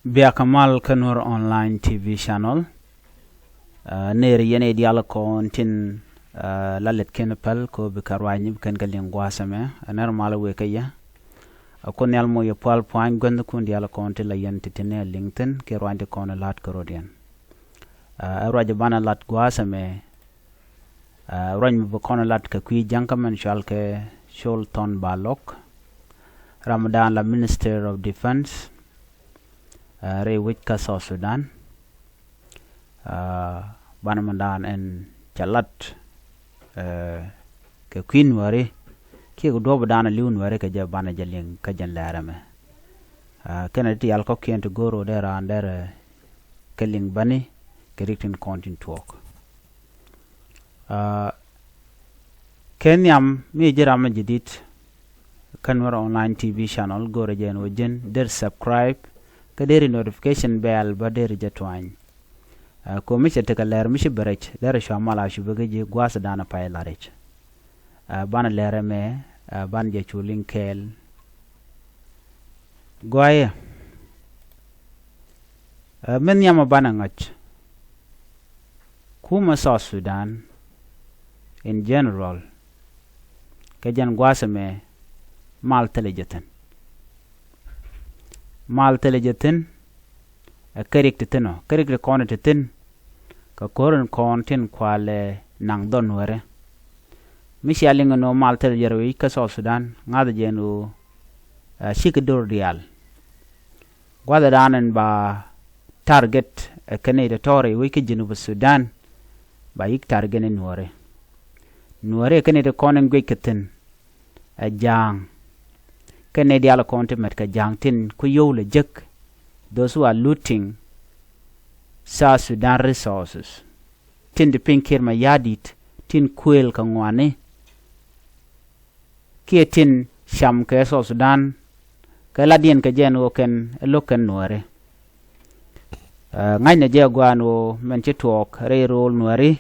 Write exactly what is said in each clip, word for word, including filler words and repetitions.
Biakä mal kä Nuer Online T V channel. Ner yɛn i̱ diaal kɔn tin la lɛt kɛn päl kɔ bi kɛ ruac ni bi kɛn kɛ liŋ gua̱a̱th ɛmɛ. Ner mal wëë kä yɛ. Kun nhial mɔ yɛ pual pua̱ny guänh kun diaal kɔn tin la yɛn ti tin ɛ liŋ thi̱n kɛ ruac ti kɔn lat kä rot yɛn. Ɛ ruac banɛ lat gua̱a̱th ɛmɛ. Ruac mi bi kɔn lat kɛ kui̱ ja̱ŋ kä mɛn cual kɛ Col Thɔn Balɔk, ram dan la Minister of Defence rɛy wec kä South Sudan. Banɛ mɛn dan ɛn cɛ lat kɛ kui̱ Nuääri kiɛ kɛ duɔ̱ɔ̱p dan li̱w Nuääri kɛ jɛ banɛ jɛ liŋ kä jɛn lɛɛrɛ mɛ. Kɛnɛ ti yal kɔkiɛn ti go̱o̱r ɣöö dee raan derɛ kɛ liŋ bäni kɛ rik tin kɔn tin tuɔɔk. Kɛ nhiam mi ji̱ ram mi ji̱ di̱t kä Nuer Online T V channel go̱o̱rɛ jɛ ɛn ɣöö ji̱n der subscribe kä der notification bell bä der jɛ tuany. Kɔ mi cɛ tekɛ lɛr mi ci bɛ rɛc derɛ cua mal a cupɛ kä ji̱ gua̱a̱th dan a pay la rɛc. Banɛ lɛr ɛmɛ banɛ jɛ cu liŋ kɛɛl. Gɔaaɛ. Min nhiamɛ banɛ ŋa̱c kumɛ South Sudan in general. Kɛ jɛn gua̱a̱th ɛmɛ mal thilɛ jɛ thi̱n. Mal thilɛ jɛ thi̱n. Ɛ kɛ rik ti thi̱n ɔ kɛ rik ti kɔn ti thi̱n. Kɛ ko̱r in kɔn tin kualɛ naŋ dhɔn wärɛ. Mi cia liŋ ɛn ɣöö mal thilɛ jɛ rɛw i̱ kä South Sudan ŋa̱thɛ jɛ ɛn ɣöö cikɛ do̱r diaal. Gua̱thɛ dan ɛn ba target ɛ kɛn i̱ tɔ̱tɔ̱ rɛy wec kä Junub Sudan. Ba yik target ni Nuääri. Nuääri ɛ kɛn i̱ ti kɔn in guic kɛ thi̱n. Ɛ ja̱a̱ŋ. Kɛn i̱ diaal kɔn ti mɛt kɛ ja̱a̱ŋ tin ku yio̱w lɛ jek. Those who are looting South Sudan resources. Tin ti piny Kiir Mayardit tin kuëël kɛ ŋuani. Kiɛ tin cam kɛ South Sudan kɛ latdiɛn kɛ jɛ ɛn ɣöö kɛn ɛ lo̱k kɛn Nuääri. Ŋa̱cnɛ jɛ gua̱a̱n ɣöö mɛn ci tuɔɔk rɛy ro̱o̱l Nuääri.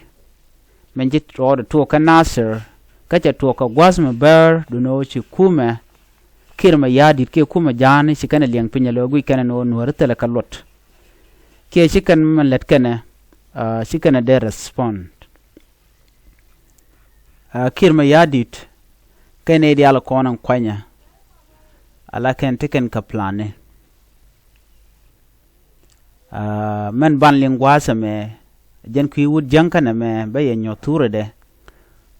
Mɛn ci rɔɔdɛ tuɔɔk kä Nasir kä cɛ tuɔɔk kɛ gua̱a̱th mi bäär duundɛ ɣöö ci kumɛ Kiir Mayardit kiɛ kumɛ ja̱a̱ni ci kɛn ɛ liɛŋ piny ɛ lo̱ guic kɛn ɛn ɣöö Nuääri thilɛ kɛ luɔt. Kiɛ ci kɛn mɛn lät kɛnɛ ci kɛn ɛ dee respond. Kiir Mayardit kɛn i̱ diaal kɔn in kuanyɛ. Ala kɛn ti kɛn kɛ plani. Mɛn ban liŋ gua̱a̱th ɛmɛ jɛn kui̱ wut jäŋ kɛn ɛmɛ bä yɛ nyɔ̱th thurädɛ.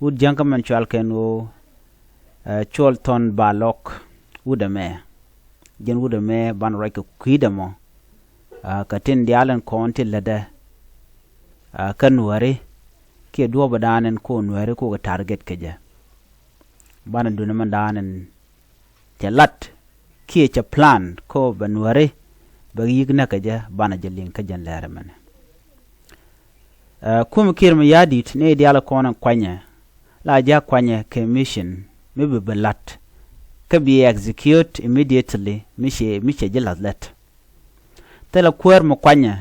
Wut jäŋ kä mɛn cual kɛn ɣöö Col Thɔn Balɔk wut ɛmɛ. Jɛn wut ɛmɛ ban ruac kɛ kui̱dɛ mɔ. Kɛ tin diaal in kɔn ti lätdɛ kä Nuääri kiɛ duɔ̱ɔ̱pä dan in ko̱ Nuääri ko̱ kɛ target kɛ jɛ. Banɛ duundɛ mɛn dan in cɛ lat kiɛ cɛ plan ko̱ bɛ Nuääri bɛ yik näk kɛ jɛ banɛ jɛ liŋ kä jɛn lɛɛrɛ mɛnɛ. Kumɛ Kiir Mayardit ni diaal kɔn in kuanyɛ la ja̱ kuanyɛ kɛ mission mi bi bi lat kä bi execute immediately mi cɛ mi cɛ ji̱ lath lät. Thilɛ kuäär mi kuanyɛ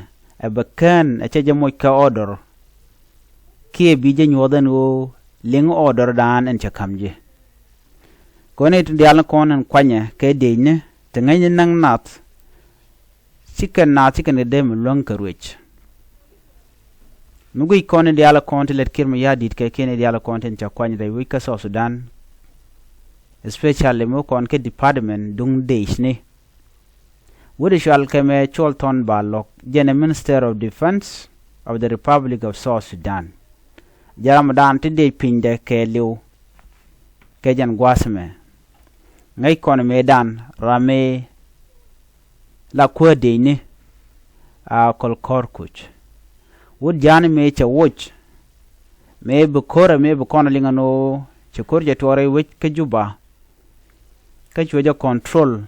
ɛ bɛ kään ɛ cɛ jɛ moc kɛ order. Kiɛ bi jɛ nyuɔth ɛn ɣöö liŋ order dan ɛn cɛ ka̱m ji̱. Kɔn i̱ ti diaal ni kɔn ɛn kuanyɛ kɛ dëëcni ti ŋäcni naŋ nath. Ci kɛn naath ci kɛn kɛ dee mi luäŋ kɛ ruëc. Mi guic kɔn in diaal kɔn ti lɛt Kiir Mayardit kɛ kiɛn in diaal kɔn tin ca kuany rɛy wec kä South Sudan. Especially mi kɔn kɛ department duŋ dëëcni. Wut i̱ cual kɛ mɛ Col Thɔn Balɔk jɛn ɛ Minister of Defence of the Republic of South Sudan. Jɛ ram dan ti dëëc pinydɛ kɛɛliw. Kɛ jɛn gua̱a̱th mɛ ŋäc kɔn mëëdan ram mëë la kuäär dëëcni. A kɔl kɔr kuc wut ja̱a̱ni mëë cɛ woc mëë bi ko̱rɛ mëë bi kɔn liŋ ɛn ɣöö cɛ ko̱r cɛ tuɔɔr rɛy wec kä Juba. Kä cuɛ jɛ control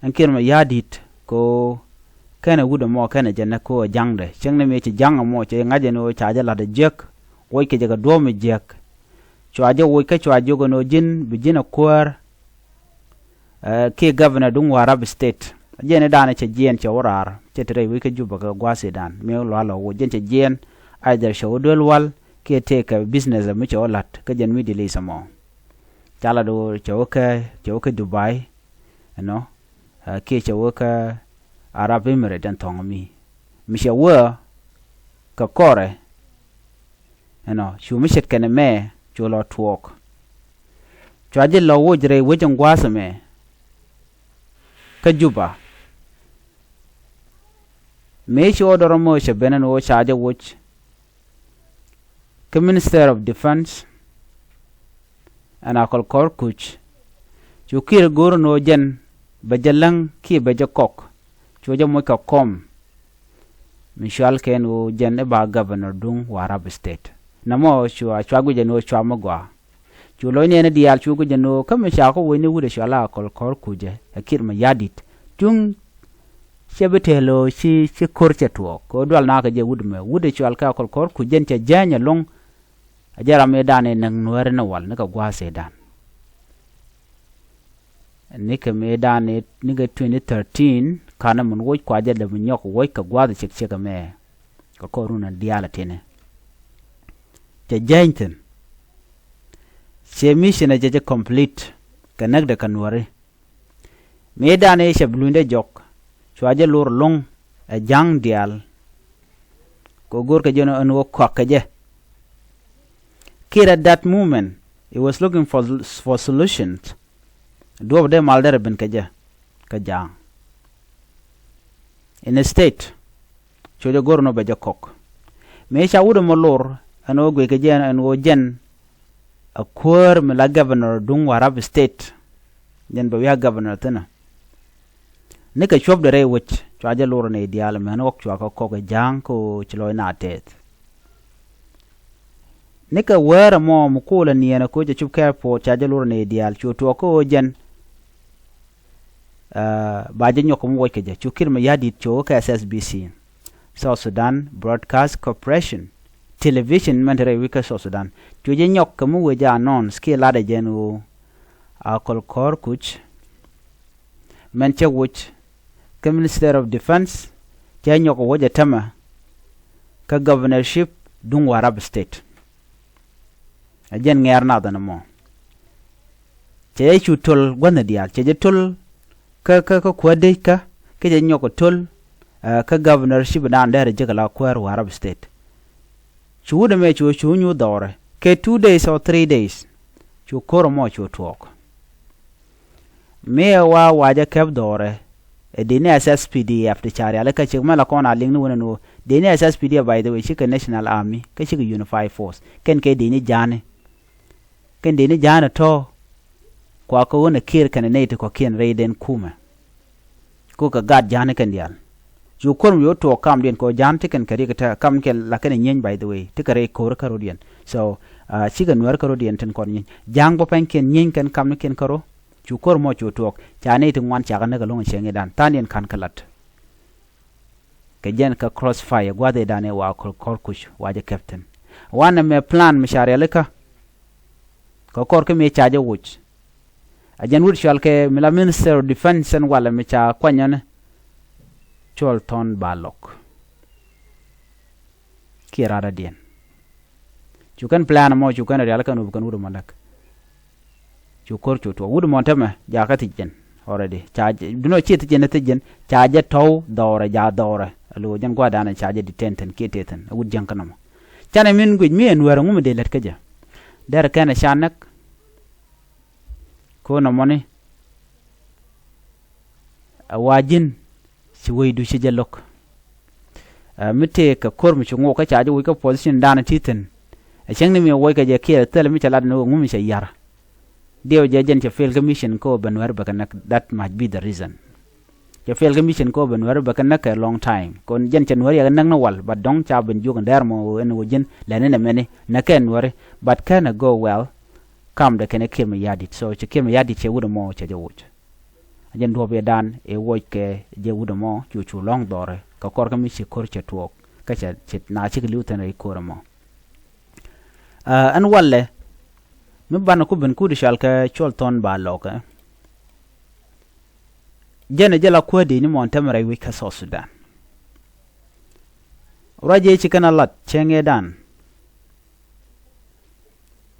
ɛn Kiir Mayardit kɛ ɣöö kɛnɛ wut ɛmɔ kɛnɛ jɛ nɛ kɛ ɣöö ja̱ŋdɛ cäŋ ni mëë ci ja̱ŋ ɛmɔ cɛ ŋa̱c ɛn ɣöö ca jɛ la̱t ɛ jiäk. Woc kɛ jɛ kɛ duɔ̱ɔ̱p mi jiäk. Cua jɛ woc kä cua jiök ɛn ɣöö ji̱n bi ji̱n ɛ kuäär. Kiɛ governor duŋ Warrap State jɛn i̱ da̱a̱n cɛ jiɛɛn cɛ wä raar cɛ ti rɛy wec kä Juba kɛ gua̱a̱th i̱ da̱a̱n mi wä lua̱l ɔ woc jɛn cɛ jiɛɛn. Either cɛ wä duel wal kiɛ tëëkɛ business mi cɛ wä la̱t kä jɛn Middle East ɛmɔ. Ca lat ɣöö cɛ wä kä cɛ wä kä Dubai. Ɛnɔ kiɛ cɛ wä kä Arab Emirates ɛn thɔŋ mi mi cɛ wee kɛ kɔrɛ. Ɛnɔ cu mi ce̱tkɛ ni mɛ cu lɔ tuɔɔk. Cua ji̱ lɔ woc rɛy wec in gua̱a̱th ɛmɛ kä Juba. Mëë ci ɣöö dɔrɔ mɔ cɛ ben ɛn ɣöö ca jɛ woc kä Minister of Defence ɛn Akɔl Kɔr Kuc. Cu Kiir go̱o̱r ɛn ɣöö jɛn bɛ jɛ läŋ kiɛ bɛ jɛ kɔk. Cu jɛ moc kɛ kɔm mi cual kɛ ɛn ɣöö jɛn i̱ ba governor duŋ Warrap State. Nɛmɔ cua cua guic ɛn ɣöö cua mi gɔaa. Cu lo̱cniɛn diaal cu guic ɛn ɣöö kä mi ca kɔ wecni wut ɛ cual Akɔl Kɔr Kuc ɛ Kiir Mayardit. Cuŋ cɛ bi tëë lo̱o̱ ci ci ko̱r cɛ tuɔɔk kɛ ɣöö dual nakä jɛ wut mɛ wut ɛ cual kɛ Akɔl Kɔr Kuc jɛn cɛ jääny ɛlɔ̱ŋ. A jɛ ram mëëdan ɛ näk Nuääri ni wal nikɛ gua̱a̱th ëëdan. Nikɛ mëëdan ɛ nikɛ twenty thirteen kanɛ mun woc kua jɛ lɛ mi nyɔk woc kɛ gua̱a̱th cik cik ɛmɛ. Kɛ kɔr run ɛn diaal ɛ ti̱ni cɛ jääny thi̱n. Cɛ mission ɛ jɛ jɛ complete kɛ näkdɛ kɛ Nuääri. Mëëdan ëë cɛ bi lunydɛ jɔk cua jɛ lor lo̱ŋ ɛ ja̱ŋ diaal. Kɛ go̱o̱rkɛ jɛ ɛn ɣöö kɔak kɛ jɛ. Kiir at that moment he was looking for, for solutions. Duɔ̱ɔ̱p dee mal derɛ ben kɛ jɛ kɛ ja̱a̱ŋ. Instead cu jɛ go̱r nɔ bɛ jɛ kɔk. Mëë ca wut ɛmɔ lor ɛn ɣöö guic kɛ jɛ ɛn ɣöö jɛn a kuäär mi la governor duŋ Warrap State. Jɛn bɛ wi̱i̱ a governor thi̱n ɛ nikɛ cuɔ̱pdɛ rɛy wec cua jɛ lor ɛn ɛ diaal mɛn ɣɔk cua kɛ kɔk ɛ ja̱a̱ŋ kä ɣöö ci lɔc na tɛth. Nikɛ wäär ɛmɔ mi koolɛ niɛɛn ɛ koc ɛ cup kɛ puɔt ca jɛ lor ɛn ɛ diaal cu tuɔɔk kä ɣöö jɛn ba jɛ nyɔk kɛ mi woc kɛ jɛ cu Kiir Mayardit cu kɛ S S B C, South Sudan Broadcast Corporation television mɛn te rɛy wi̱i̱ kä South Sudan. Cu jɛ nyɔk kɛ mi wec jɛ announce kiɛ latdɛ jɛn ɣöö Akɔl Kɔr Kuc mɛn cɛ woc kä Minister of Defence cɛ nyɔk kɛ woc ɛ tämɛ kä governorship duŋ Warrap State. Ɛ jɛn ŋɛɛr nath ɛn ɛmɔ. Cɛ jɛ cu to̱l gua̱thni diaal cɛ jɛ to̱l kä kä kä kuäär dec kä kä cɛ nyɔk kɛ to̱l kä governorship dan dɛr ji̱ kɛ la kuäär Warrap State. Cu wut ɛmɛ cu cu nyuth dhɔrɛ kɛ two days or three days. Cu ko̱r ɛmɔ cu tuɔɔk. Mëë wa wacɛ kɛp dhɔrɛ ɛ dee ni S S P D F ti ca rialikä cik mɛ la kɔn a liŋ ni wen ɛn ɣöö dee ni S S P D F by the way cikɛ National Army kä cikɛ Unified Force kɛn kɛ dee ni ja̱a̱ni. Kɛn dee ni ja̱a̱ni tɔ̱ kua kä ɣöö nɛ Kiir kɛnɛ nɛy ti kɔ̱kiɛn rɛy den kumɛ. Kukɛ gat ja̱a̱ni kɛn diaal. Cu ko̱r mi yo̱o̱ tuɔɔk kamdiɛn kɛ ɣöö ja̱a̱n ti kɛn kɛ riɛk tä kamni kɛn la kɛn ɛ nyieny by the way ti kɛ rɛy ko̱r kä rɔ̱diɛn. So cikɛ Nuäär kä rɔ̱diɛn tin kɔn nyieny ja̱a̱ŋ bä pɛnykiɛn nyieny kɛn kamnikiɛn kä rɔ. Cu ko̱r mɔ cu tuɔɔk ca nɛy ti ŋuan cakɛ näk ɛlɔ̱ŋ cieŋ i̱dan tha̱a̱ndiɛn ka̱n kä la̱t. Kɛ jɛn kä crossfire gua̱th i̱dan ëë wa Kɔr Kuc wa jɛ captain. Wanɛ mɛ plan mi ca rialikä kɛ kɔr kä mi ca jɛ woc. A jɛn wut cual kɛ mi la Minister of Defence ɛn walɛ mi ca kuanyɔni Col Thɔn Balɔk. Kiɛ radadiɛn. Cu kɛn plan mɔ cu kɛn rial kɛn wut kɛn wut mɔ näk. Cu ko̱r cu tuɔɔk wut mɔ tämɛ jakä thi̱c jɛn. Already ca jɛ dunɔ ci thi̱c jɛn thi̱c jɛn ca jɛ tɔw dhɔrɛ ja dhɔrɛ. Alo jɛn gua̱dan ca jɛ detain thi̱n kiɛ tëë thi̱n wut jiäŋ kɛn mɔ. Canɛ min guic mi ɛn wɛr ŋu mi dee lät kä jɛ. Dɛr kɛn ca näk. Ko̱n ɛmɔni. Ɛ wa ji̱n ci wecdu ci jɛ lo̱k. Ɛ mi tëëk kɛ ko̱r mi ci ŋuɔk kä ca jɛ woc kä position danɛ ti thi̱n. Ɛ cäŋ ni mi woc kɛ jɛ kiɛ thilɛ mi cɛ lat ni ɣöö ŋu mi cɛ yar. Diɛw jɛ jɛn cɛ fail kä mission kä ɣöö bɛ Nuäär bɛ kɛ näk, that must be the reason. Cɛ fail kä mission kä ɣöö bɛ Nuäär bɛ kɛ näk kɛ long time kɔn jɛn cɛ Nuäär yɛ kɛ näk ni wal but dɔ̱ŋ ca ben jiök in dɛr mɔ ɛn ɣöö ji̱n lɛni nɛ mɛni näk kɛ Nuääri but kɛn ɛ go well. Kamdɛ kɛn ɛ Kiir Mayardit so cɛ Kiir Mayardit cɛ wut ɛmɔ cɛ jɛ woc. A jɛn duɔ̱ɔ̱p yɛ dan ëë woc kɛ jɛ wut ɛmɔ cu cu lɔ̱ŋ dhɔrɛ kɛ kɔr kä mi ci ko̱r cɛ tuɔɔk kä cɛ ci na cikɛ li̱w thi̱n rɛy ko̱r ɛmɔ. Ɛn walɛ mi banɛ ku ben kut i̱ cɔal kɛ Col Thɔn Balɔkɛ. Jɛn ɛ jɛ la kuäär dee ni mɔn tɛmɛ rɛy wi̱c kä South Sudan. Ruac jɛ ci kɛn a lat cɛŋ ëë dan.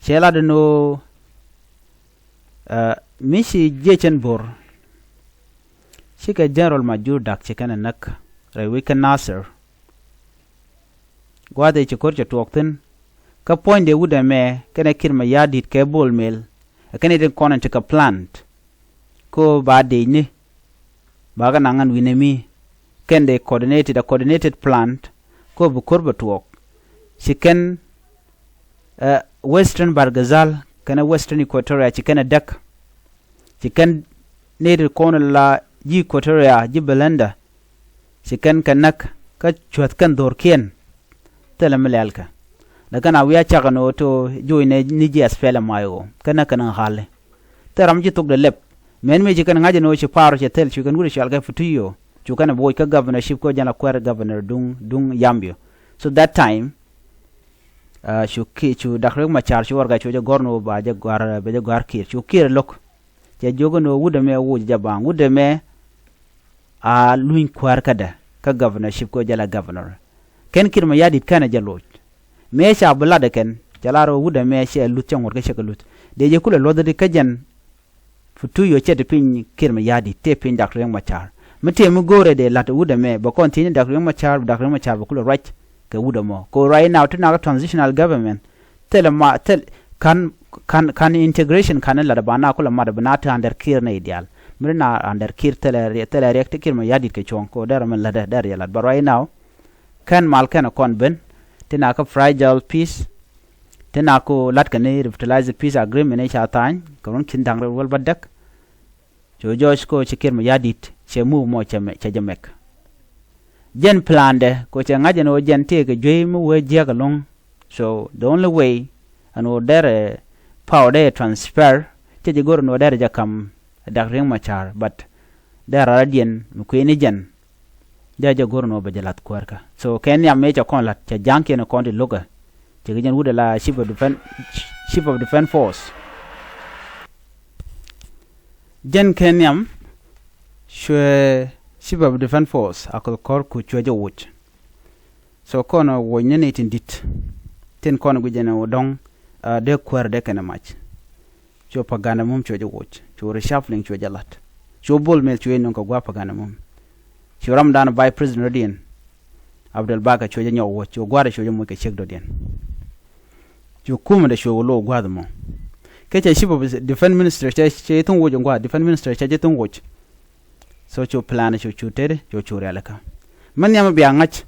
Cɛ lat ɛn ɣöö mi ci jiɛc ɛn bo̱r. Cikɛ General Majur Dak ci kɛn ɛ näk rɛy wec kä Nasir. Gua̱a̱th ëë ci ko̱r cɛ tuɔɔk thi̱n. Kä puɔ̱nydɛ wut ɛmɛ kɛnɛ Kiir Mayardit kɛ Bol Mel ɛ kɛn i̱ tin kɔn in ti kɛ plant. Ko ba dec ni ba kɛ naŋ ɛn wi̱nɛ mi kɛn dee coordinated, a coordinated plant. Ko bi ko̱r bɛ tuɔɔk. Ci kɛn ɛ Western Bahr el Ghazal kɛnɛ Western Equatoria ci kɛn ɛ däk. Ci kɛn nɛy ti kɔn la ji̱ Equatoria ji̱ Belenda. Ci kɛn kɛ näk kä cuäth kɛn dho̱rkiɛn. Thilɛ mi lɛlkɛ. Lɛ kɛn a wi̱i̱ a cak ɛn ɣöö to joc nɛ ni ji̱ SPLM-IO kɛn näk kɛn ɣa̱li. Thil ram ci thok dee lɛp. Mɛn mëë ci kɛn ŋa̱c ɛn ɣöö ci pa̱a̱r cɛ thil cu kɛn wut cɔal kɛ Futuyo. Cu kɛn ɛ boc kä governor cip kɛ jɛn la kuɛɛr governor duŋ duŋ Yambio. So that time cu ki cu Dak Riek Machar cu warɛgak cu jɛ gɔ̱r ni wä ba jɛ gɔ̱a̱r bɛ jɛ gɔ̱a̱r Kiir cu Kiir lo̱k. Cɛ jiök ni wä wut ɛmɛ woc jɛ baŋ wut ɛmɛ. A luny kuäär kädɛ kä governorship kɛ jɛ la governor. Kɛn Kiir Mayardit kɛnɛ jɛ loc. Mëë ca bi lat ɛ kɛn cɛ lar wä wut ɛmɛ cɛ luth cɛ ŋuɔ̱t kä cɛ kɛ luth. Dee jɛ kulɛ luɔth di kä jɛn. Futuyo cɛ ti piny Kiir Mayardit tëë piny Dak Riek Machar. Mi tëë mi go̱o̱rɛ dee la̱t wut ɛmɛ bɛ kɔn thiecni Dak Riek Machar, Dak Riek Machar bɛ kulɛ ruac kɛ wut ɛmɔ. Ko right now ti nak transitional government. Thilɛ ma thil kan kan kan integration kan in lat ba na kulɛ mat bi na ti under Kiir nɛy diaal. Mi ri na under Kiir thilɛ thilɛ riɛk ti Kiir Mayardit kɛ cuɔ̱ŋ ko derɛ mi lat derɛ yɛ lat. But right now kɛn mal kɛn kɔn ben ti nak fragile peace. Ti nak ko lat kɛ ni revitalized peace agreement i̱ ca tha̱a̱ny kɛ run cin da̱ŋ rɛw wäl bädäk. Cu jɔc ko ci Kiir Mayardit cɛ muk mɔ cɛ jɛ mɛk. Jɛn plandɛ ko cɛ ŋa̱c ɛn ɣöö jɛn tëëkɛ juey mi wee jiäk ɛlɔ̱ŋ. So the only way ɛn ɣöö derɛ power derɛ transfer cɛ jɛ go̱r ɛn ɣöö derɛ jɛ kam Dak Riek Machar but derɛ raradiɛn mi kuëëni jɛn. Jɛ jɛ go̱r nɔ bɛ jɛ lath kuäärkä. So kɛ nhiam mëë cɛ kɔn la̱t cɛ ja̱ŋkiɛn kɔn ti lo̱kä. Cɛ kɛ jɛn wut ala chief of defense, chief of defense force. Jɛn kɛ nhiam cuɛ chief of defense force a kɔth kɔr ku cuɛ jɛ woc. So kɔn woc ni ni tin dit tin kɔn guic jɛn wä dɔ̱ŋ. Dee kuäär dee kɛn mac. Cuɛ paganda mum cuɛ jɛ woc cuɛ reshuffling cuɛ jɛ la̱t. Cuɛ Bol Mel cuɛ nöŋ kɛ gua̱a̱ paganda mum. Cuɛ ramdan vice president rɔ̱diɛn. Abdel Baga cuɛ jɛ nyɔk woc cuɛ gua̱a̱r cuɛ jɛ moc kɛ ciek dɔ̱diɛn. Cuɛ kumɛ dɛ cuɛ wä lo̱o̱ gua̱a̱th mɔ. Kɛ cɛ chief of defense minister cɛ cɛ thuŋ woc in gua̱a̱th defense minister cɛ jɛ thuŋ woc. So cu plan cu cu tëëdɛ cu cu rialikä. Mɛ nhiam bia ŋa̱c.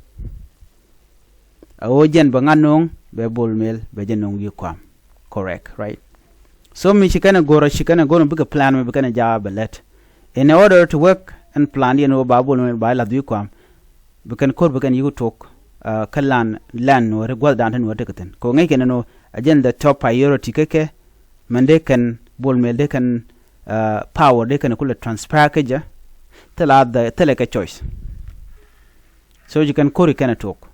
A ɣöö jɛn bɛ ŋa̱t no̱o̱ŋ bɛ Bol Mel bɛ jɛ no̱o̱ŋ wi̱i̱ kuam. Correct, right? So mi ci kɛn ɛ go̱r ci kɛn ɛ go̱r mi bikɛ plan mi bi kɛn ɛ jaak bɛ lɛt. In order to work ɛn plan diɛn ɣöö ba Bol Mel ba lath wi̱i̱ kuam. Bi kɛn ko̱r bi kɛn yik tok kä lan lan nuɔ̱ɔ̱ri gua̱thdan ti nuɔ̱ɔ̱ri tekɛ thi̱n kɛ ɣöö ŋäc kɛn ɛn ɣöö a jɛn the top priority kä kɛ. Mɛn dee kɛn Bol Mel dee kɛn power dee kɛn kulɛ transfer kä jɛ. Thilɛ a thilɛ kɛ choice. So ci kɛn ko̱ri kɛn ɛ tok.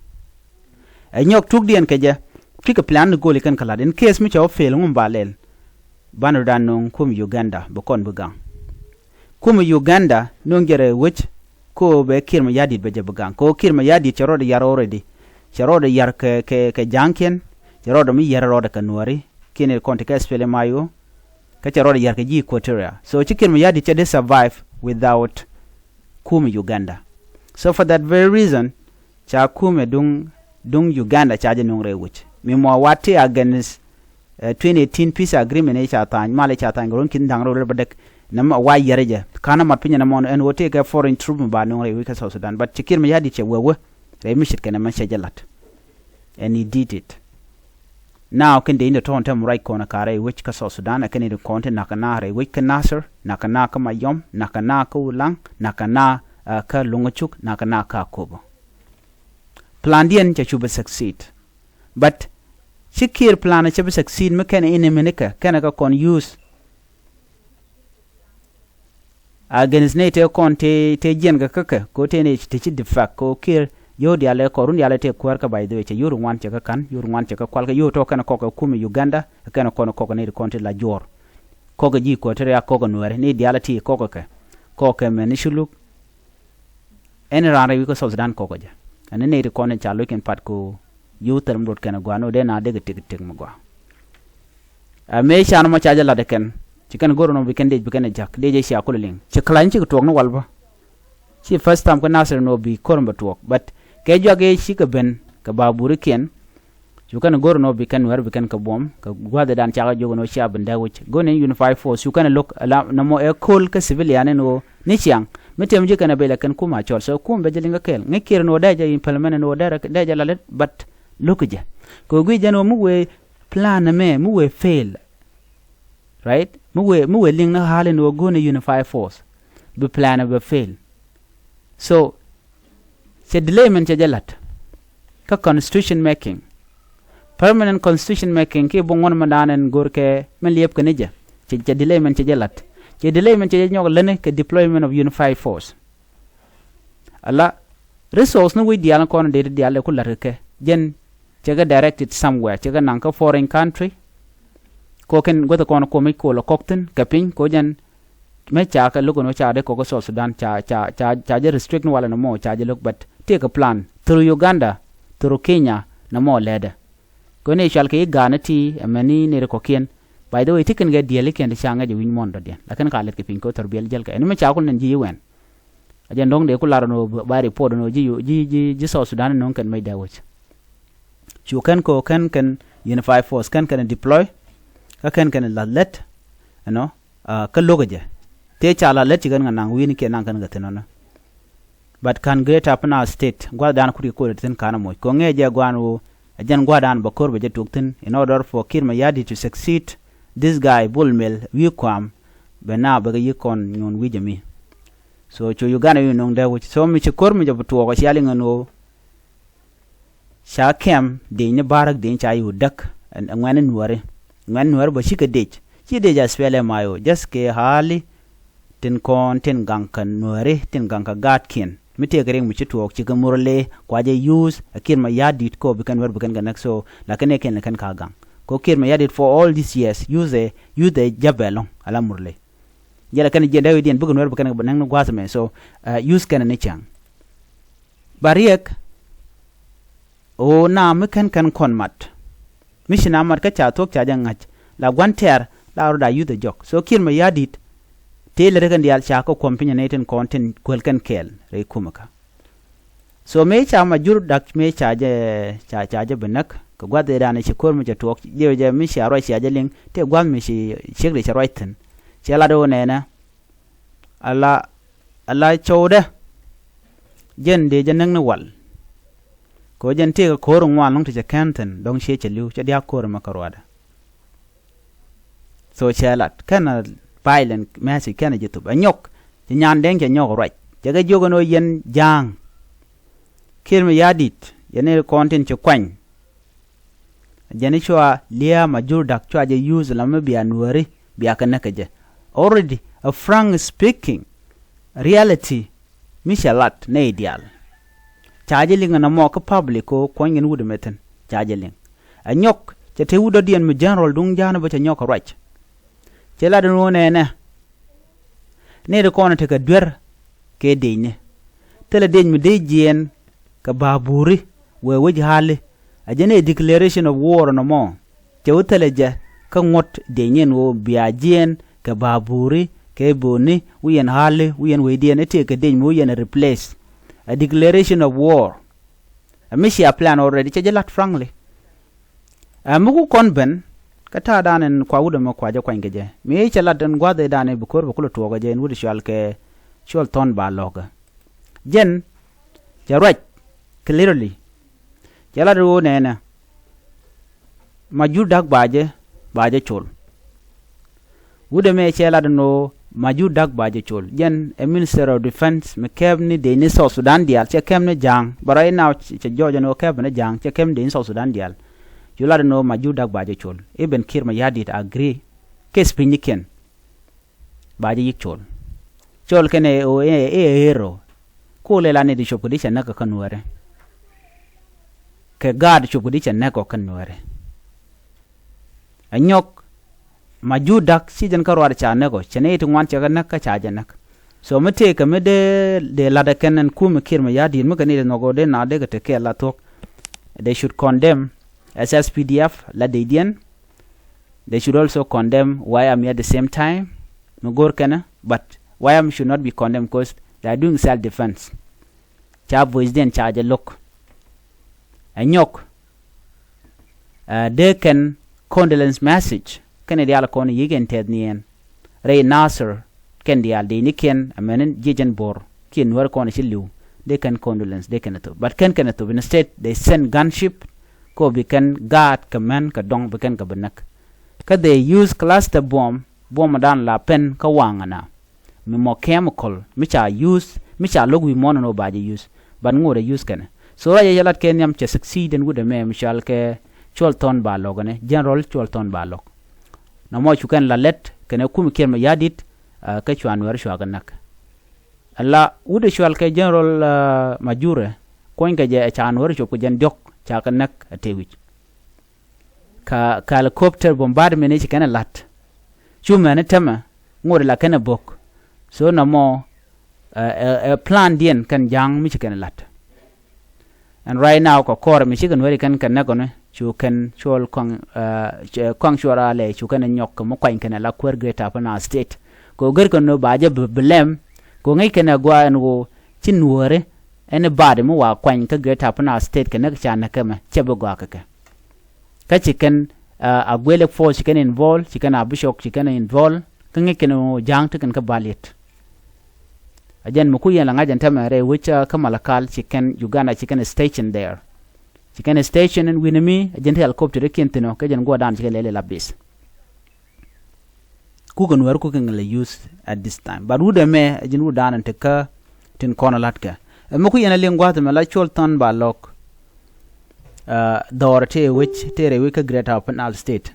Ɛ nyɔk tukdiɛn kɛ jɛ. Pikɛ plan ni gol ikɛn kɛ la̱t in case mi cɛ wä fail ŋum ba lɛl. Banɛ rɔ dan no̱o̱ŋ kum Uganda bi kɔn bi gaŋ. Kum Uganda no̱o̱ŋ jɛ rɛ wec. Ko bɛ Kiir Mayardit bɛ jɛ bi gaŋ ko Kiir Mayardit cɛ rɔɔdɛ yar already. Cɛ rɔɔdɛ yar kɛ kɛ kɛ ja̱a̱ŋkiɛn. Cɛ rɔɔdɛ mi yar rɔɔdɛ kɛ nuɔ̱ɔ̱ri. Kiɛn kɔn ti kɛ SPLM-IO. Kä cɛ rɔɔdɛ yar kɛ ji̱ Equatoria so ci Kiir Mayardit cɛ dee survive without kum Uganda. So for that very reason ca kumɛ duŋ duŋ Uganda ca jɛ nuŋ rɛy wi̱c mi mɔ wa ti against twenty eighteen peace agreement i̱ ca tha̱a̱ny mal i̱ ca tha̱a̱ny kɛ ruɔ̱n ki̱n da̱ŋ rɛw rɛw bädäk. Nɛ mɔ wa yɛrɛ jɛ ka̱n mat pinyɛ nɛ mɔn ɛn wä tëëkɛ foreign troop mi ba nuŋ rɛy wi̱c kä South Sudan but ci Kiir Mayardit cɛ wee wee rɛy mi ce̱tkɛ nɛ mɛ cɛ jɛ la̱t. And he did it. Now kɛn dee in dee tɔ̱ɔ̱n tɛm ruac kɔn ɛ ka̱r rɛy wec kä South Sudan ɛ kɛn in dee kɔn ti nakä na rɛy wec kä Nasir nakä na kä Mayom nakä na kä Ulaŋ nakä na kä Luŋä Cuk nakä na kä Akobo. Plandiɛn cɛ cu bi succeed. But ci Kiir plan cɛ bi succeed mi kɛn in iminikä kɛn kä kɔn use. Against nɛy tëë kɔn tëë tëë jiɛn kɛ käkɛ ko tëë nɛy ti ci defect ko Kiir. Yio̱w diaal ɛ kɔn run diaal ɛ tëë kuäär kä by the way cɛ yio̱w ri ŋuan cɛ kä ka̱n yio̱w ri ŋuan cɛ kä kual kɛ yio̱w tɔ̱ kɛn kɔk ɛ kum Uganda. Kɛn kɔn kɔk nɛy ti kɔn ti la juɔ̱ɔ̱r. Kɔk ɛ ji̱ kuäär ti riak kɔk ɛ nuɛɛri nɛy diaal ɛ ti kɔk ɛ kɛ kɔk ɛ mɛn ni ci luk. Ɛn raan rɛy wi̱i̱ kä South Sudan kɔkɔ jɛ. Ɛn ni nɛy ti kɔn in ca lo̱c kɛn pat ko yio̱w thil mi rot kɛn gɔaa ni wä dee na dee kɛ tik tik mi gɔaa. Ɛ mëë can mɔ ca jɛ lat ɛ kɛn ci kɛn go̱r nɔ bi kɛn dec bi kɛn ɛ ja̱k dec ɛ cia kulɛ liŋ ci kɛ la̱ny cikɛ tuɔɔk ni wal bä. Ci first time kä Nasir ni ɣöö bi ko̱r mi bɛ tuɔɔk, but kɛ juak i̱ cikɛ ben kɛ baaburikiɛn. Cu kɛn go̱r ni ɣöö bi kɛn Nuɛr bi kɛn kɛ buɔ̱m kɛ gua̱thdan cakɛ jiök ni ɣöö cia ben dee wi̱c. Go̱r ni unified force cu kɛn lo̱k ala nɔmɔ ɛ ko̱l kä civilian ni ɣöö ni ciaŋ mi tɛm ji̱ kɛn ɛ bɛl ɛ kɛn kum a cɔl, so kum bɛ jɛ liŋ kä kɛɛl. Ŋäc kiɛr ni ɣöö dee jɛ implement ni ɣöö dee jɛ la lät, but lo̱k jɛ kɛ ɣöö guic jɛn ɣöö mi wëë plan ɛmɛ mi wëë fail. Right? Mi wëë, mi wëë liŋ ni ɣa̱l in ɣöö go̱o̱r ni unified force, bi plan bɛ fail. So cɛ delay min cɛ jɛ la̱t kä constitution making, permanent constitution making, ki bi ŋuɔ̱n mi daan ɛn go̱o̱r kɛ min liɛp kɛ ni jɛ. Cɛ, cɛ delay min cɛ jɛ la̱t. Cɛ delay min cɛ jɛ nyɔk lätni kɛ deployment of unified force. Ala resource ni wi̱c diaal ni kɔn dee ti diaal dee ku la̱t kɛ kɛ jɛn cɛ kɛ directed somewhere, cɛ kɛ naŋ kä foreign country. Ko kɛn guäth kɔn ko mi kol kɔk thi̱n kɛ piny ko jɛn. Mëë ca kɛ lo̱k ɛn ɣöö ca dee kɔk kä South Sudan ca, ca, ca, ca jɛ restrict ni walɛ nɔmɔ ca jɛ lo̱k, but tëëkɛ plan through Uganda, through Kenya nɔmɔ lɛɛdɛ. Kɛ ni cual kɛ i̱ ga̱a̱n ti ɛmɛni neri kɔ̱kiɛn. By the way, ti kɛn kɛ diɛlikiɛn ti ca ŋäc ɛ wi̱ny muɔ̱ɔ̱n dɔ̱diɛn, lakin ka lɛt kɛ piny kɛ thɔr biɛl jɛl kɛ ɛn mi ca kul nɛn ji̱ i̱ wɛn. A jɛn dɔ̱ŋ dee ku lar ɛn ɣöö ba report ɛn ɣöö ji̱, ji̱, ji̱, ji̱ South Sudan ɛn nöŋ kɛn mec dee wec. Cu kɛn kɛ ɣöö kɛn kɛn unified force kɛn kɛn deploy, kä kɛn kɛn lath lät ɛnɔ. Kä lo̱kɛ jɛ tëë ca lath lät ci kɛn kɛ naŋ wi̱i̱ni kiɛ naŋ kɛn kɛ thi̱n ɔnɔ. But ka̱n Greater Upper Nile State gua̱thdan kut kɛ ko̱r thi̱n ka̱n a moc kɛ ŋɛɛ jɛ gua̱a̱n ɣöö ɛ jɛn gua̱thdan bɛ ko̱r bɛ jɛ tuɔk thi̱n in order for Kiir Mayardit to succeed this guy Bol Mel wi̱i̱ kua̱a̱m. Bɛ na bɛ kɛ yi̱k kɔn nyuun wi̱i̱ jɛ mi. So cu Uganda wi̱i̱ no̱o̱ŋ dee wi̱c so mi ci ko̱r mi jɛ bi tuɔɔk ɛ cia liŋ ɛn ɣöö ca kɛm dec ni ba̱räk dec ca yio̱w däk. Ŋuɛ̈ni Nuääri, ŋuɛ̈ni Nuääri bä cikɛ dec ci dec a SPLM-IO just kɛ ha̱a̱li. Tin kɔn tin gaŋ kä Nuääri tin gaŋ kä gaatkiɛn mi tëëkɛ riɛk mi ci tuɔɔk cikɛ Murle kua jɛ use ɛ Kiir Mayardit kɔ bi kɛn Nuääri bi kɛn kɛ näk so. Lakin ɛ kɛn lɛ kɛn ka gaŋ kɔ Kiir Mayardit for all these years use ɛ use ɛ jäp ɛlɔ̱ŋ ala Murle. Jɛ lɛ kɛn jiɛn dee wi̱diɛn bikɛ Nuääri bi kɛn kɛ näk ni gua̱a̱th ɛmɛ so use kɛn ni cäŋ. Ba riɛk ɣöö na mi kɛn kɛn kɔn mat mi ci na mat kä ca thuɔ̱k ca jɛ ŋa̱c la gua̱n tɛ̈r la rɔ da yuth ɛ jɔk so Kiir Mayardit. Tëë lät kɛn diaal ca kä kuɔm piny ɛ nɛy tin kɔn tin kuäl kɛn kɛɛl rɛy kumɛ kä. So mëë ca Majur Dak mëë ca jɛ ca ca jɛ bi näk kɛ gua̱th ëëdan ci ko̱r mi cɛ tuɔɔk jiɛ jɛ mi cia ruac cia jɛ liŋ tëë gua̱th mi ci ciek ri cɛ ruac thi̱n. Ciɛ lat ɣöö nɛnɛ ala ala cɔwdä. Jɛn dee jɛ näk ni wal kɛ ɣöö jɛn tëëkɛ ko̱r ŋuan lɔ̱ŋ ti cɛ kɛn thi̱n dɔ̱ŋ ciɛ cɛ li̱w cɛ dia̱k ko̱r ɛmɛ kä ruaadä. So cɛ lat kɛn a violent message kɛn a ji̱ thup ɛ nyɔk. Ci nyan dɛŋ cɛ nyɔk ruac cɛ kɛ jiök ɛn ɣöö yɛn ja̱a̱ŋ. Kiir Mayardit yɛn i̱ kɔn tin ci kuany. Jɛn i̱ cua lia̱a̱ Majur Dak cua jɛ use la mi bia Nuääri bia kɛ näk kɛ jɛ. Already a frank speaking reality mi cɛ lat nɛy diaal. Ca jɛ liŋ ɛn ɛmɔ kä public kɛ ɣöö kuɔ̱ny kɛn wut ɛmɛ thi̱n ca jɛ liŋ. Ɛ nyɔk cɛ te wut dɔ̱diɛn mi general duŋ ja̱a̱n bä cɛ nyɔk kɛ ruac. Cɛ lat ɛn ɣöö nɛnɛ nɛy ti kɔn tekɛ duer kɛ decni. Thilɛ dec mi dec jiɛɛn kɛ ba̱a̱ buuri wëë wec ha̱li. A jɛn ɛ declaration of war nɔmɔ cɛ wä thilɛ jɛ kä ŋuɔ̱t decni ɛn ɣöö bia jiɛɛn kɛ ba̱a̱ buuri kɛ bööni wi̱i̱ ɛn ha̱li wi̱i̱ ɛn wecdiɛn ɛ tëëkɛ dec mi wi̱i̱ ɛn ɛ replace. A declaration of war. Ɛ mi cia plan already cɛ jɛ lat frankly. Ɛ mi ku kɔn ben kä ta̱a̱ dan ɛn kua wut ɛmɛ kua jɛ kuany kɛ jɛ mi cɛ lat ɛn gua̱th ëëdan ɛ bi ko̱r bɛ kulɛ tuɔɔk kɛ jɛ ɛn wut cual kɛ cual thɔn ba lɔ̱kä. Jɛn cɛ ruac clearly. Cɛ lat ɣöö nɛnɛ Majur Dak ba jɛ ba jɛ col. Wut ɛmɛ cɛ lat ɛn ɣöö Majur Dak ba jɛ col jɛn ɛ Minister of Defence mi kɛp ni dec ni South Sudan diaal cɛ kɛp ni ja̱a̱ŋ. But right now cɛ jɔɔc ɛn ɣöö kɛp ni ja̱a̱ŋ cɛ kɛp ni dec ni South Sudan diaal. Cu lat ɛn ɣöö Majur Dak ba jɛ col. Even Kiir Mayardit agree. Case pinynikiɛn ba jɛ yi̱k col. Col kɛn ɛ ɣöö ɛ ɛ ɣer ɣöö ko̱o̱l ɛ la nɛy ti cop kɛ di cɛ näk kɛ kä Nuääri. Kɛ gaat cop kɛ di cɛ näk kɔ kä Nuääri. Ɛ nyɔk Majur Dak ci jɛn kä ruaat ca näk ɔ cɛ nɛy ti ŋuan cɛ kɛ näk kä ca jɛ näk. So mi tëëkɛ mi dee dee la̱t ɛ kɛn ɛn kumɛ Kiir Mayardit mi kɛ nɛy ti nhɔk ɔ dee na dee kɛ tekɛ la thuɔ̱k. They should condemn SSPDF la dec diɛn. They should also condemn YAM at the same time. Mi go̱o̱r kɛnɛ but YAM should not be condemned because They are doing self defense. Ca voice diɛn ca jɛ lo̱k. Ɛ nyɔk. Ɛ dee kɛn condolence message kɛn diaal kɔn yi̱k ɛn tɛth ni ɛn rɛy Nasir kɛn diaal dee ni kiɛn ɛmɛn jiɛc ɛn bo̱r kiɛ nuäär kɔn ci li̱w. Dee kɛn condolence dee kɛn ɛ thop, but kɛn kɛn ɛ thop, instead they send gunship kɛ bi kɛn gaat kɛ mɛn kɛ dɔŋ bi kɛn kɛ bi näk. Kä they use cluster bomb, bomb dan la pen kä waŋ ɛna mi mɔ chemical mi ca use, mi ca lo̱k wi̱i̱ muɔ̱ɔ̱n ɛn ɣöö ba jɛ use. But ŋot ɛ use kɛnɛ. So ruac ɛ cɛ lat kɛ nhiam cɛ succeed ɛn wut ɛmɛ mi cɔal kɛ Cuɔl Thɔn Ba Lɔk ɛnɛ, General Cuɔl Thɔn Ba Lɔk. Nɔmɔ cu kɛn la lɛt kɛnɛ kum Kiir Mayardit, kä cua Nuɛr cua kɛ näk. Ala wut ɛ cɔal kɛ General Majurɛ, kuɔ̱nykɛ jɛ ɛ ca Nuɛr cop kɛ jɛn diɔ̱k ca kɛ näk ɛ tëë wi̱c. Ka, ka helicopter bombardment ci kɛn ɛ la̱t. Cu mɛn ɛ tämɛ ŋot ɛ la kɛn ɛ bo̱k. So nɔmɔ ɛ, ɛ, ɛ plan diɛn kɛn ja̱a̱ŋ mi ci kɛn ɛ la̱t. And right now kɛ kɔr mi cikɛ Nuɛri kɛn kɛ näk ɔni cu kɛn cuɔl kɔaŋ, ɛ, kɔaŋ cuɔl alɛ cu kɛn ɛ nyɔk kɛ mi kuany kɛn ɛ la kuäär Greater Upper Nile State. Kɛ ɣöö gɛr kɛn ɣöö ba jɛ bi, bi lɛm kɛ ɣöö ŋäc kɛn ɛ gɔaa ɛn ɣöö ci Nuɛri ɛn ɛ baat mi wa kuany kä Greater Upper Nile State kɛ näk ca näk kɛ mɛ cɛ bi gɔaa kɛ kɛ. Kä ci kɛn, uh, Aguelek force ci kɛn involve, ci kɛn Abishok ci kɛn involve. Kä ŋäc kɛn ɣöö ja̱a̱ŋ ti kɛn kä Baliet. A jɛn mi ku yɛn la ŋa̱c ɛn tämɛ rɛy wec, uh, kä Malakal ci kɛn Uganda ci kɛn station there. Ci kɛn station in wi̱n mi a jɛn ti helicopter ikiɛn thi̱n ɔ kɛ jɛn guɔ̱ɔ̱rdan ci kɛn lɛl ila base. Kukɛ Nuɛr kukɛ ŋäl ɛ use at this time. But wut ɛmɛ ɛ ji̱n wut da̱a̱n ɛn tekä tin kɔn ɛ la̱tkɛ. Ɛmɛ ku yɛn ɛ liŋ gua̱a̱th ɛmɛ la Cuɔl Thɔn Ba Lɔk. Ɛ, dhɔr tëë wec, tëë rɛy wec kä Greater Upper Nile State.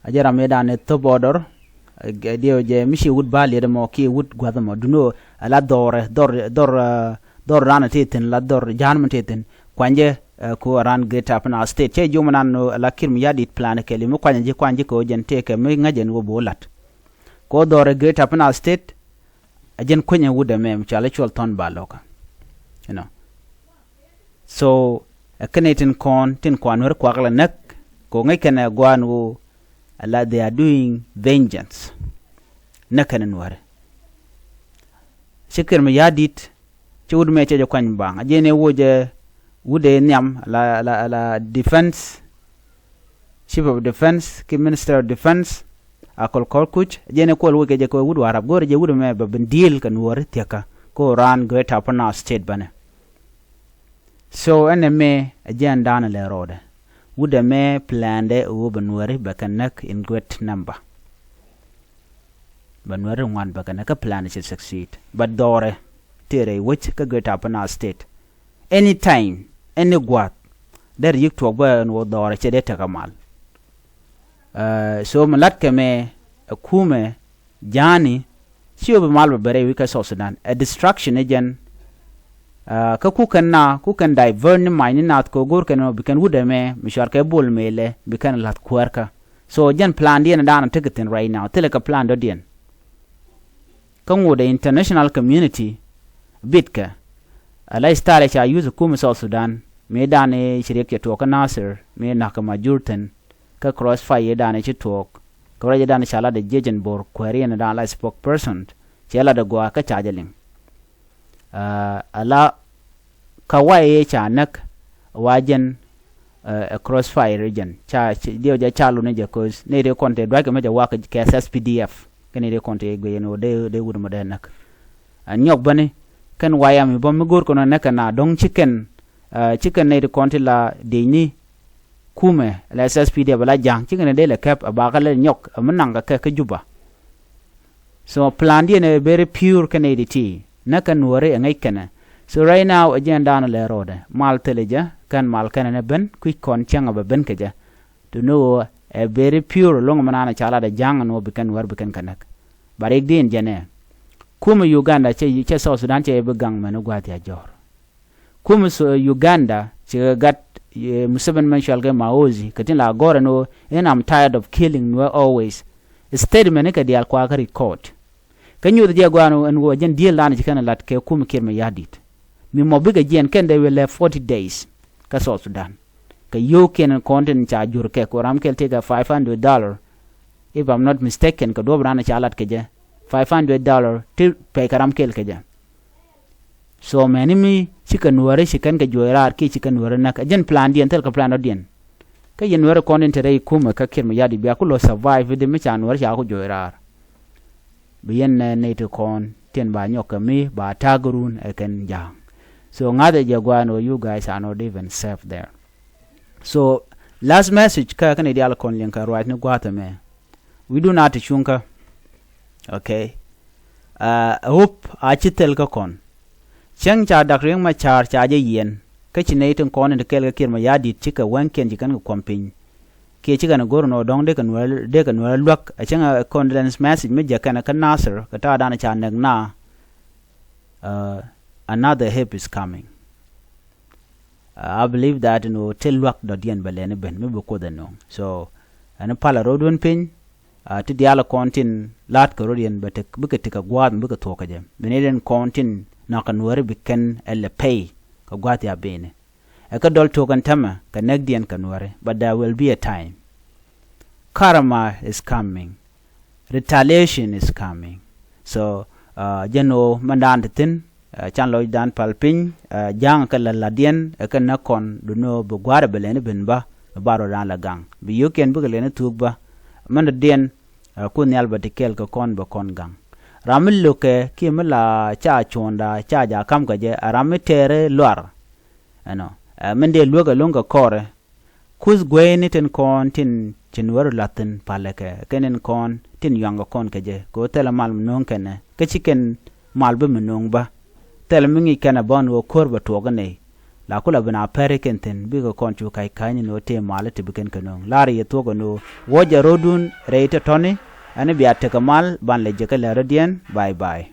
A jɛ ram ëëdan ɛ thop order, ɛ, diɛw jɛ mi ci wut Baliet ɛmɔ kiɛ wut gua̱th ɛmɔ. Duno ɛ la dhɔr, dhɔr, dhɔr, ɛ, dhɔr ran ɛ tëë thi̱n, la dhɔr ja̱a̱n mi tëë thi̱n. Kuany jɛ, ɛ, ku ran Greater Upper Nile State. Cɛ jiom nan ɛ la Kiir Mayardit plan kɛɛli mi kuany ji̱, kuany ji̱ kɛ ɣöö jɛn tëëkɛ mi ŋäc jɛn ɣöö bi wä la̱t. Kɛ ɣöö dhɔr ɛ Greater Upper Nile State, a jɛn kuenyɛ wut ɛmɛ mi cɔal i̱ Cuɔl Thɔn Ba Lɔk. You know. So ɛ kɛn i̱ tin kɔn, tin kɔn Nuɛri kuak la näk, kɛ ɣöö ŋäc kɛn ɛ gɔaa ɛn ɣöö ala they are doing vengeance. Näk kɛn ɛ Nuɛri. Ci Kiir Mayardit, ci wut mɛ cɛ jɛ kuany baŋ. A jɛn ɛ wut jɛ wut ɛ nhiam la, la, la defense, chief of defense, ki minister of defense, a kɔl kɔl kuc, a jɛn ɛ kuɔl wut kɛ jɛ kɛ wut Warap. Go̱o̱rɛ jɛ wut mɛ bɛ bin deal kɛ Nuɔri thiäkä. Ko ran Greater Upper Nile State bänɛ. So ɛn ɛmɛ a jɛn da̱a̱n lɛ rɔɔdɛ. Wut ɛmɛ planned ɛ ɣöö bɛ Nuɛri bɛ kɛ näk in great number. Bɛ Nuɛri ŋuan bɛ kɛ näk kä plan ci succeed. But dhɔrɛ tëë rɛy wec kä Greater Upper Nile State. Any time, any gua̱a̱th, dee ri yik tuɔɔk bä ɛn ɣöö dhɔrɛ cɛ dee tekɛ mal. Ɛ, so mi la̱tkɛ mɛ ɛ kumɛ ja̱a̱ni, ci ɣöö bi mal bɛ ben rɛy wec kä South Sudan. Ɛ distraction ɛ jɛn. Ɛ, kä kukɛn na, kukɛn divert ni mac ni naath kɛ ɣöö go̱o̱r kɛn ɔ bi kɛn wut ɛmɛ mi cuarkɛ Bol Mel ɛ bi kɛn la̱th kuäärkä. So jɛn plan diɛn ɛ da̱a̱n ɛ tekɛ thi̱n right now. Thilɛ kɛ plan dɔ̱diɛn. Kä ŋot ɛ international community bitkɛ. Ɛ lifestyle ca use ɛ kum South Sudan. Mëë da̱a̱n ɛ ci riɛk cɛ tuɔɔk kä Nasir, mëë na̱k kɛ Majur thi̱n. Kä crossfire da̱a̱n ɛ ci tuɔɔk. Kä ruac da̱a̱n ɛ ca lat ɛ jiɛc ɛn Bor kuääri ɛn da̱a̱n la spokesperson. Cɛ lat ɛ gɔaa kä ca jɛ liŋ. Ɛ, ala ka way ëë ca näk wa jɛn, ɛ, ɛ crossfire jɛn. Ca, ci, diɛw jɛ ca luni jɛ, 'cause nɛy ti kɔn te duackɛ mɛ jɛ wak kɛ S S P D F. Kɛ nɛy ti kɔn te guiyɛ ni wä dee, dee wut mɔ dee näk. Ɛ nyɔk bäni, kɛn wayam i̱ bä mi go̱o̱r kɔn näk kɛ na dɔ̱ŋ ci kɛn, ɛ, ci kɛn nɛy ti kɔn ti la diecni kumɛ, la S S P D F la ja̱a̱ŋ, ci kɛn dee lɛ kɛp, ɛ bakɛ lɛ nyɔk, ɛ mi naŋ kɛ kɛ kä Juba. So plan diɛn ɛ very pure kɛnɛ i̱ ti ti näk kɛ Nuɔri ɛ ŋäc kɛnɛ. So right now ɛ jɛn da̱a̱n lɛ rɔɔdɛ mal thilɛ jɛ kɛn mal kɛnɛ ni ben kui̱c kɔn cäŋ ɛ bɛ ben kɛ jɛ. To know ɛ very pure loŋ mi naan ɛ ca lat ɛ ja̱ŋ ɛn ɣöö bi kɛn wär bi kɛn kɛ näk. Ba rik di̱i̱n jɛn ɛ kumɛ Uganda cɛ, cɛ South Sudan cɛ bi gaŋ mɛn i̱ gua̱a̱th ya jɔ̱ɔ̱r. Kumɛ Uganda cikɛ gat, eh, Museveni mɛn cual kɛ Maozi kɛ tin la gɔrɛ ni ɣöö in, I'm tired of killing Nuer always. Statement ni kɛ diaal kuakä record. Kä nyuuth jɛ gɔaa ni ɛn ɣöö jɛn deal dan ci kɛn lat kɛ kumɛ Kiir Mayardit. Mi mɔ bikɛ jiɛn kɛn dee wëë lɛ forty days kä South Sudan. Kɛ yio̱w kiɛn kɔn tin ca jur kɛ kɛ ram kɛl tëëkɛ five hundred dollar. If I'm not mistaken, kɛ duɔ̱p ran ca lat kɛ jɛ. five hundred dollar ti pɛy kɛ ram kɛl kɛ jɛ. So mɛni mi cikɛ nuääri ci kɛn kɛ juɔc raar kiɛ cikɛ nuääri näk, ɛ jɛn plandiɛn thil kɛ plan rɔ̱diɛn. Kä yɛn nuääri kɔn in te rɛy kumɛ kä Kiir Mayardit bia ku lɔ survive di mi ca nuääri ca ku juɔc raar. Bi yɛn nɛ nɛy ti kɔn tin ba nyɔk kɛ mi ba ta̱a̱ gɛ run ɛ kɛn ja̱a̱ŋ. So ŋa̱thɛ jɛ gua̱a̱n ɔ, you guys are not even safe there. So last message kä kɛn i̱ diaal kɔn liŋ kɛ ruac ni gua̱a̱th ɛmɛ. Wi̱du na ti cuŋkä. Okay. Uh, hope a ci thil kä kɔn. Cäŋ ca Dak Riek Machar ca jɛ yiɛn kä ci nɛy tin kɔn in ti kɛɛl kä Kiir Mayardit cikɛ wɛŋkiɛn ci kɛn kɛ kuɔm piny. Kiɛ cikɛ ni go̱r nɔ dɔ̱ŋ dee kɛ nuɛl dee kɛ nuɛl luäk a cäŋ a condolence message mi jɛ kɛn kä Nasir kɛ ta̱a̱ dan ca näk na. Uh, another help is coming. Uh, I believe that in ɣöö te luak dɔ̱diɛn bɛ lɛni ben mi bi Kuoth ɛ no̱o̱ŋ. So ɛn palɛ ro̱dun piny. Uh, ti diaal kɔn tin la̱t kɛ ro̱diɛn bɛ te bikɛ ti kɛ gua̱a̱th mi bikɛ thuɔ̱k kɛ jɛ. Bi ni den kɔn tin nakä nuääri bi kɛn ɛ lɛ pɛy kɛ gua̱a̱th ya bini. Ɛ kä dɔl tuɔk ɛn tämɛ kɛ näkdiɛn kɛ nuääri, but there will be a time. Karma is coming. Retaliation is coming. So uh, jɛn ɣöö mɛn daan ti thi̱n. Uh, can lɔcdan pal piny. Uh, ja̱a̱ŋ kɛ la̱t la̱tdiɛn ɛ kɛ näk kɔn duni ɣöö bi gua̱a̱r ɛ bɛ lɛni ben bä. Bi bar ɣöö daan la gaŋ bi yio̱kiɛn bikɛ lɛni thuuk bä. Mɛn dɔ̱diɛn uh, Kuoth Nhial bɛ ti kɛɛl kɛ kɔn bɛ kɔn gaŋ. Ram mi lo̱kɛ kiɛ mi la ca cuɔ̱ɔ̱ŋda ca ja̱ ka̱m kɛ jɛ ɛ ram mi tɛɛrɛ luar. Ɛnɔ uh, mɛn dee luäk ɛlɔ̱ŋ kɛ kɔrɛ. Kuth gueyni tin kɔn tin ci nuäri la̱thin palɛ kɛ kɛn in kɔn tin yuaŋkɛ kɔn kɛ jɛ kɛ ɣöö thilɛ mal mi no̱o̱ŋ kɛnɛ kä ci kɛn mal bi mi no̱o̱ŋ bä. Thilɛ mi ŋi̱i̱c kɛnɛ bä ni ɣöö ko̱r bɛ tuɔɔk inɛy. La kulɛ bi na pɛri kɛn thi̱n bikɛ kɔn cu ka̱c ka̱cni ni ɣöö tëë mal ti bi kɛn kɛ no̱o̱ŋ la̱rä yɛ thuɔ̱k ɛn ɣöö wuɔ̱cɛ ro̱dun rɛy tɔ̱tɔ̱ni. Ɛn bia tekɛ mal ban lɛ jɛ kä lɛr rɔ̱diɛn. Bye bye.